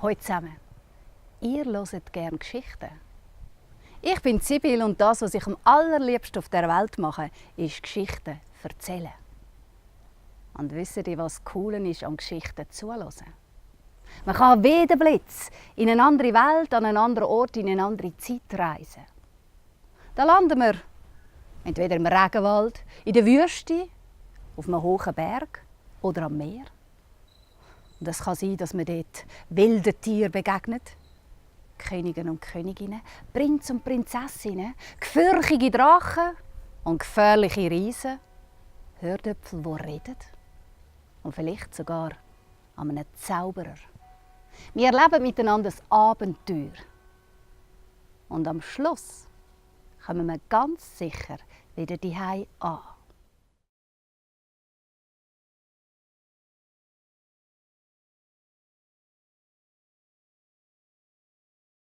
Hallo zusammen. Ihr hört gerne Geschichten. Ich bin Sibyl und das, was ich am allerliebsten auf der Welt mache, ist Geschichten erzählen. Und wisst ihr, was cool ist, an Geschichten zuhören? Man kann wie der Blitz in eine andere Welt, an einen anderen Ort, in eine andere Zeit reisen. Da landen wir entweder im Regenwald, in der Wüste, auf einem hohen Berg oder am Meer. Und es kann sein, dass man dort wilden Tieren begegnet, Königen und Königinnen, Prinz und Prinzessinnen, gefürchtige Drachen und gefährliche Riesen, Hördöpfel, die reden und vielleicht sogar an einem Zauberer. Wir erleben miteinander ein Abenteuer. Und am Schluss kommen wir ganz sicher wieder daheim an.